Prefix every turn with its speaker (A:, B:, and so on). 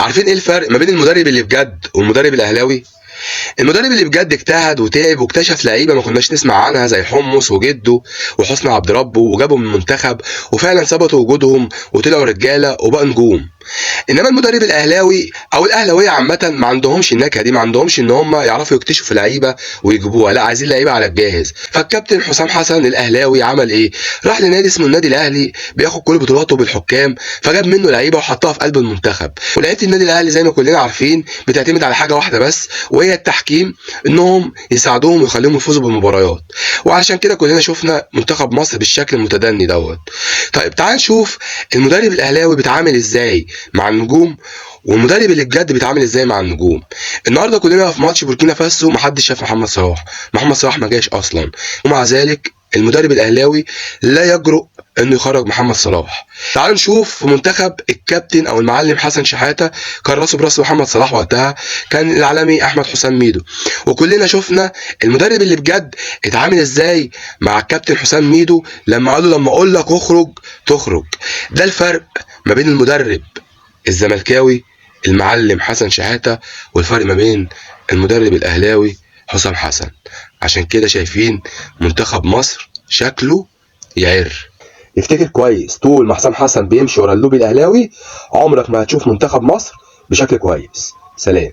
A: عارفين ايه الفرق ما بين المدرب اللي بجد والمدرب الاهلاوي؟ المدرب اللي بجد اجتهد وتعب واكتشف لعيبة ما كناش نسمع عنها زي حمص وجده وحسني عبد ربه، وجابهم من المنتخب وفعلا ثبتوا وجودهم وطلعوا رجاله وبقوا نجوم. انما المدرب الاهلاوي او الاهلاوية عامة ما عندهمش النكهة دي، ما عندهمش ان هم يعرفوا يكتشفوا لعيبة ويجيبوها، لا عايزين لعيبة على الجاهز. فالكابتن حسام حسن الاهلاوي عمل ايه؟ راح لنادي اسمه النادي الاهلي بياخد كل بطولاته بالحكام، فجاب منه لعيبة وحطها في قلب المنتخب. ولعيبة النادي الاهلي زي ما كلنا عارفين بتعتمد على حاجة واحدة بس، وهي التحكيم، انهم يساعدوهم ويخليهم يفوزوا بالمباريات. وعشان كده كلنا شفنا منتخب مصر بالشكل المتدني دوت. طيب تعال نشوف المدرب الاهلاوي بيتعامل ازاي مع النجوم، والمدرب اللي بجد بيتعامل ازاي مع النجوم. النهارده كلنا في ماتش بوركينا فاسو محدش شاف محمد صلاح، محمد صلاح ما جاش اصلا، ومع ذلك المدرب الاهلاوي لا يجرؤ انه يخرج محمد صلاح. تعالوا نشوف في منتخب الكابتن او المعلم حسن شحاته، كان راسه براس محمد صلاح وقتها، كان العالمي احمد حسام ميدو، وكلنا شفنا المدرب اللي بجد اتعامل ازاي مع الكابتن حسام ميدو لما قال له لما اقول لك اخرج تخرج. ده الفرق ما بين المدرب الزملكاوي المعلم حسن شحاته والفرق ما بين المدرب الاهلاوي حسام حسن. عشان كده شايفين منتخب مصر شكله يعر. افتكر كويس، طول ما حسام حسن بيمشي ورا اللوبي الاهلاوي عمرك ما هتشوف منتخب مصر بشكل كويس. سلام.